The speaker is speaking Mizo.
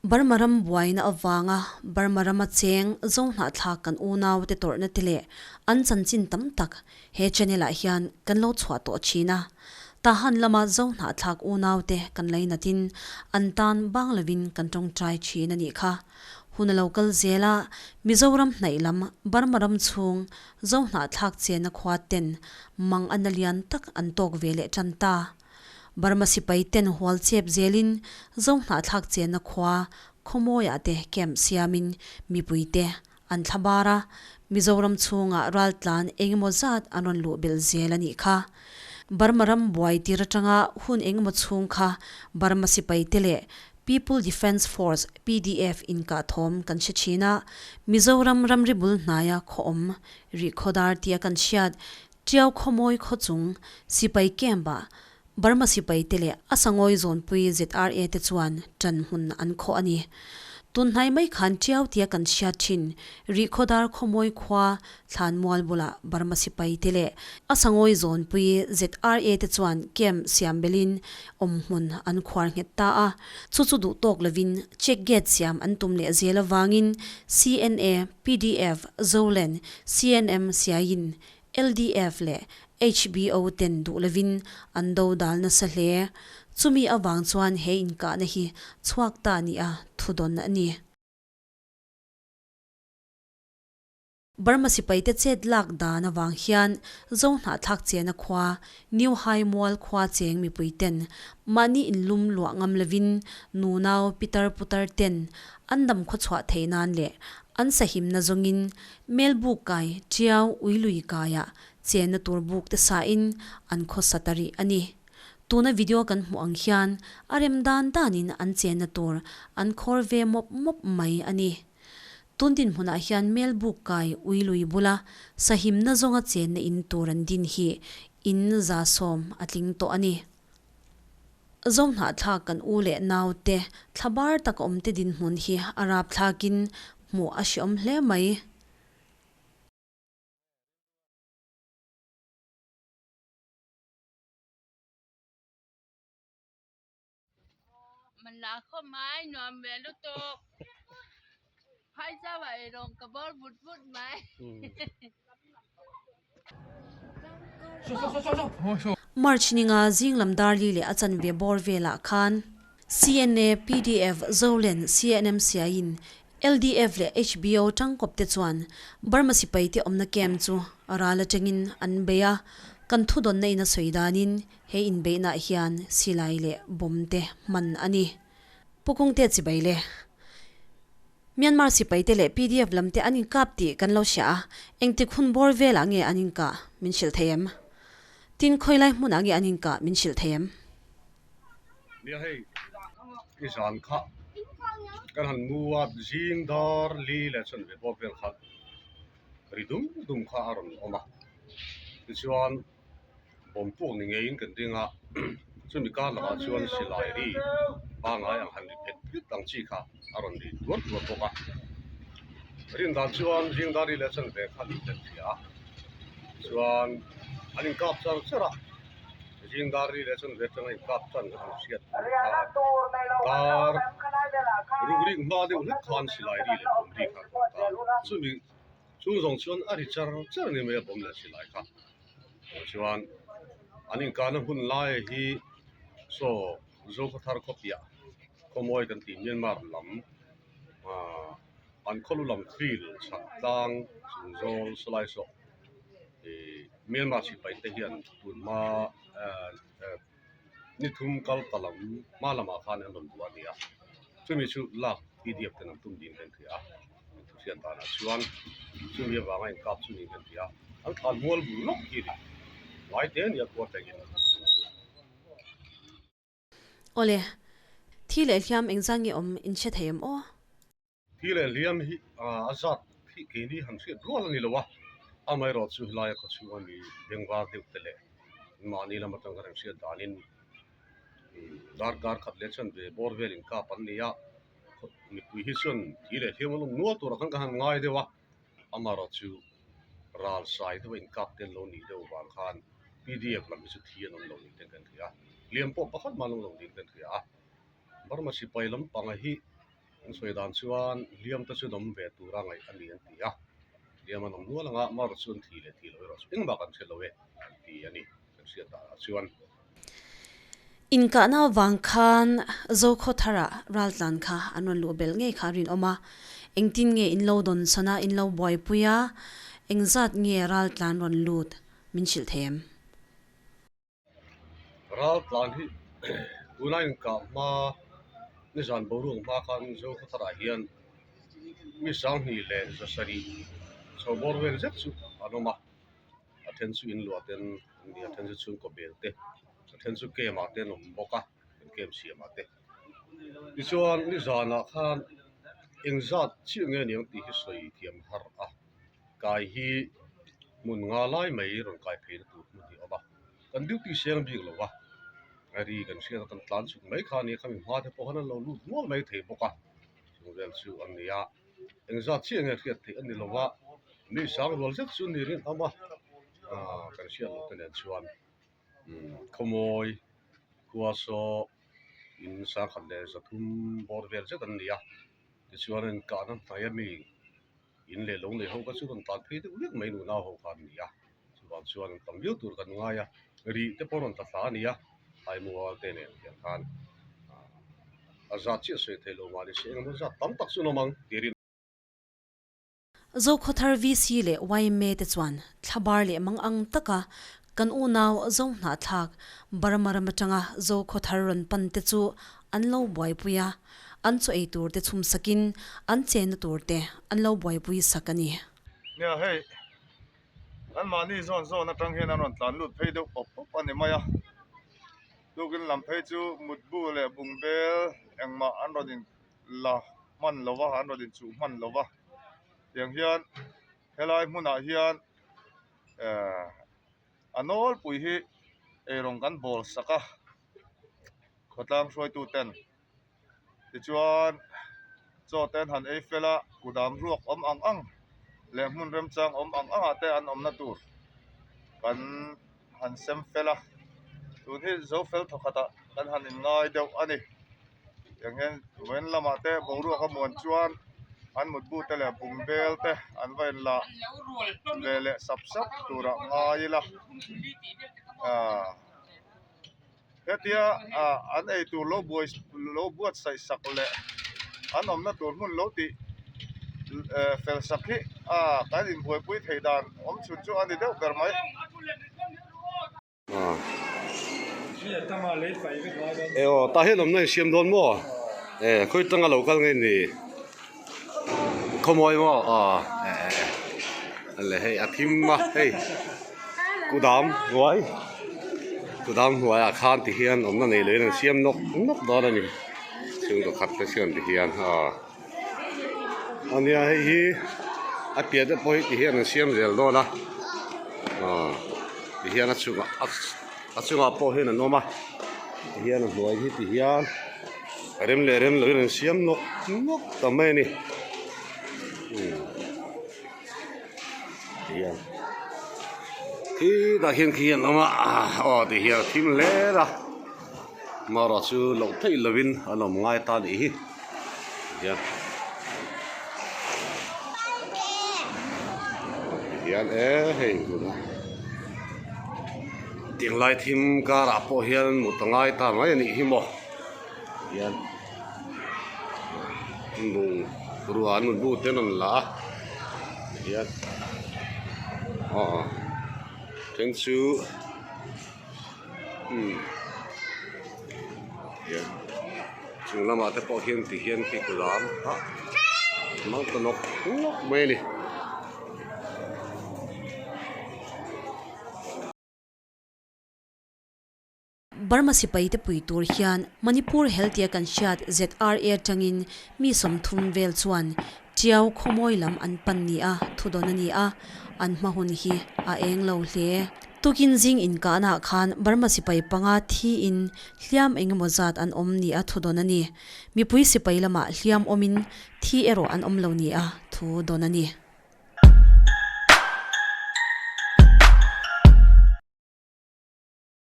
Burma ram buaina avanga Burma rama cheng Zohnahthlak kan unaute tawrhna te leh an chanchin tam tak he channel ah hian kan lo chhuah tawh thin a. Tahan lama Zohnahthlak unaute kan lainatin an tan bang lovin kan tawngtai thin a nih kha. Hun a lo kal zel a, Mizoram hnaih lam Burma ram chhung Zohnahthlak chenna khua ten mang a na lian tak an tawk ve leh tan ta. Burma sipai ten hual chep zelin Zohnahthlak chenna khua Khawmawiah te camp siamin mipui te an thla bar a, Mizoram chhungah raltlan engemaw zat an rawn luh belh zel a nih kha. Burma ram buai tir atanga hun engemaw chhung kha Burma sipai te leh People Defence Force, pdf, inkah thawm kan hre thin a, Mizoram ramri bul hnaia khaw awm rih khawdar tia kan hriat Tiau khawmawi khaw chung sipai camp-ah Burma sipai te leh a sangawi zawnpui ZRA te chuan ṭan hmun an khawh a ni. Tun hnai mai khan Tiau tia kan hriat ṭhin Rihkhawdar khawmawi khua Thlanmual bulah Burma sipai te leh a sangawi zawnpui ZRA te chuan camp siam belin awm hmun an khuar nghet ta a. Chu chu duh tawk lovin check gate siam an tum leh zel avangin CNA, pdf, Zoland, CNM siaiin LDF leh HBO ten duh lovin an do dal nasa hle. Chumi avang chuan he inkahna hi chhuak ta nia thudawn a ni. Burma sipaite chet lak dan avang hian Zohnahthlak chena khua, New High Mual khua cheng mipui ten mahni inlum luah ngam lovin nunau pitar putar ten an dam khawchhuah theih nan leh an sahimna zawngin Melbuk kai Tiau Uilui kaiah chenna tur buk te sain an khawsa ta rih a ni. Tuna video kan hmuh ang hian a rem dan danin an chenna tur an khawr ve mawp mawp mai a ni. Tun dinhmunah hian Melbuk kai Uilui bula sahimna zawnga chenna in tur an din hi in 110 a tling tawh a ni. Zohnahthlak kan u leh naute thlabar tak awmte dinhmun hi a rapthlakin hmuh a hreawm hle mai. Man la khawp mai nuam ve lutuk phai chauh ah erawng ka bawr vut vut mai. March ninga zing lam darli leh a chanve bawr velah khan CNA, pdf, Zolen, CNM siaiin LDF leh HBO tangkawp te chuan Burma sipai te awmna camp chu ral atangin an bei a, kan thudawnna in a sawi danin he inbeihnaah hian silai leh bomb te hman a ni. Pu Kungte chibai le. Myanmar sipaite leh pdf lam te an inkap tih kan lo hria a, engtik hun bawr velah nge an inkah min hrilh thei em? Tin, khawilai hmunah nge an inkah min hrilh thei em? Nia hei, i zan kha kan han mu a, zing dar li leh chuan ve bawr vel kha ri dum dum kha a rawn awm a, tichuan bawm puk ni ngeiin kan ding a, chumi kar lakah chuan silai ri pangngai ang han ri phet phet ang chi kha a rawn ri tuar tuar bawk a. Rin dan chuan zing dar ri leh chan ve kha an tel thei a, chuan an inkap char char a, zing dar ri leh chan ve atanga inkap chan an hriat tur khan dar ruk rik hma deuh hlek khan silai ri leh bawm ri kha a rawn ta a, chumi chung zawng chuan a ri char char a ni mai a bawm leh silai kha. Chuan an inkahna hun lai hi saw Zokhawthar khawpiah khawmawi kan tih Myanmar lam ah an khawlu lam field chhak tlang chung zawl sawlai saw ih Myanmar sipai te hian tun hma eh ni thum kal ta lam hma lamah khan an rawn duh a ni a chumi chu lak pdf ten an tum ding hian thei a thuhriat danah chuan chumi avanga inkap chu niin kan ti a an thlan mual bul lawk hi a ni tlai te a nia kuar tengin a hmun chu. Awle, thi leh hliam engzah nge awm in hre thei em aw? Thi leh hliam hi a zat hi keini han hriat rual a ni lo a, amaherawh chu helaia khaw chhunga mi bengvar deuh te leh mahni lam atang khan an hriat danin darkar khat leh chuan ve bawr vel inkap an ni a, mipui hi chuan thi leh hliam an awm nual turah khan ka han ngai deuh a, amaherawh chu ral sai deuha inkap te an lo nih deuh vang khan pdf lam hi chu thi an awm lo niin ten kan hria a, hliam pawh pakhat mah an awm lo niin kan hria a, Burma sipai lampanga hi. An sawi dan chuan hliam te chu an awm ve tura ngaih a ni an ti a, hliam an awm nual anga mar chu an thi leh thi lo erawh chu engmah kan hre lo e an ti a ni kan hriat danah chuan. Inkahna avang khan Zokhawthara raltlan kha an rawn luh belh ngei kha a rinawm a, engtin nge in lo dawn chhan a, in lo buaipui a, engzat nge raltlan rawn lut min hrilh thei em? Raltlan hi tuna inkah hma nizan boruak hma khan Zokhawtharah hian mi sanghnih leh zasarih chho bawr vel zet chu an awm a, a then chu inluah ten an ni a, a then chu chhungkaw bel te, a then chu camp ah te an awm bawk a, an camp siam ah te. Tichuan nizanah khan engzat chiah nge niang tih hi sawi thiam har a. Kai hi hmun nga lai mai rawn kai phei na tur hmun hi a awm a, kan duty seng bik lo va, a ri kan hriat a kan tlan chhuk mai kha a nia, khami hma te pawh khan an lo lut mual mai thei bawk a, chung vel chu an ni a, engzat chiah nge hriat theih a ni lo va, mi sang rual zet chu ni rin awm a, aaa kan hriat loh te nen chuan umm khawmawi khua saw in sangkhat leh zathum bawr vel zet an ni a, tichuan an inkahna hnaih a mi. In leh lo nei ho kha chu rawn tlan phei deuh vek mai nunau ho kha an ni a, chuvang chuan an tam viau tur kan ngai a, rih te pawh rawn tla thla a ni a, Haimual te nen hian khan a zat chiah sawi theih loh mahni se engemaw zat tam tak chu an awm ang tih rin. Zokhawthar VC leh yma te chuan thlabar leh mang ang taka kan unau Zo hnahthlak Burma ram atanga Zokhawthar rawn pan te chu an lo buaipui a, An chaw ei tur te chhum sakin an chenna tur te an lo buaipui sak a ni. Nia hei, anmahni zawn zawn atang hian an rawn tlan lut phei deuh pawp pawp a ni mai a. Tukin lam phei chu mutbu leh bungbel engmah an rawn in la hman lo va, an rawn inchuh hman lo va. Tiang hian helai hmunah hian eh a nawlpui hi eirawng kan bawl sak a, khawtlang hruaitu ten. Tichuan chaw te an han ei fel a, kudam ruak awm ang ang leh hmun remchang awm ang angah te an awmna tur kan han sem fel a, tun hi zo fel thawkhatah kan han inngai deuh a ni. Tiang hian vawiin lamah te boruak a muan chuan an mutbu te leh bungbel te an va inlah ve leh sap sap turah ngai ila aaa. Hetia an ei tur lo buai lo buatsaih sak leh an awmna tur hmun lo tih fel sak hi kan inbuaipui theih dan awm chhun chu a ni deuh ber mai. E aw tah hian awmna insiam dawn maw e khawi tanga lo kal nge ni khawmawi maw aw e e le hei a thim a hei. Kudam hnuai kudam hnuaiah khan ti hian awmna nei loin an siam nawk nawk dawn a ni chhungkaw khat te chuan ti hian aw ania hei hi a piah te pawh hi ti hian an siam zel dawn a aw ti hian a chungah a chungah pawh hian an awm a ti hian a hnuai hi ti hian rem leh rem loin an siam nawk nawk ta mai a ni. Hian khi tah khian khi an awm a aw ti hian a thim hle a marawh chu loh theih lovin an awm ngai ta nih hi hian hian e hei hmun a tinglai thim karah pawh hian mut a ngai ta mai a nih hi maw hian. Bung ruah an rawn but te an rawn la a tihian aw then chu umm tihian chung lamah te pawh hian tihian khi ka lam a mang ta nawk nawk mai a ni. Burma sipai te pui tur hian Manipur hel tia kan hriat ZRA atangin mi 30 vel chuan Tiau khawmawi lam an pan ni a thudawn a ni a, an hma hun hi a eng lo hle. Tukin zing inkahnaah khan Burma sipai panga thiin hliam engemaw zat an awm ni a thudawn a ni. Mipui sipai lamah hliam awmin thi erawh an awm lo ni a thu dawn a ni.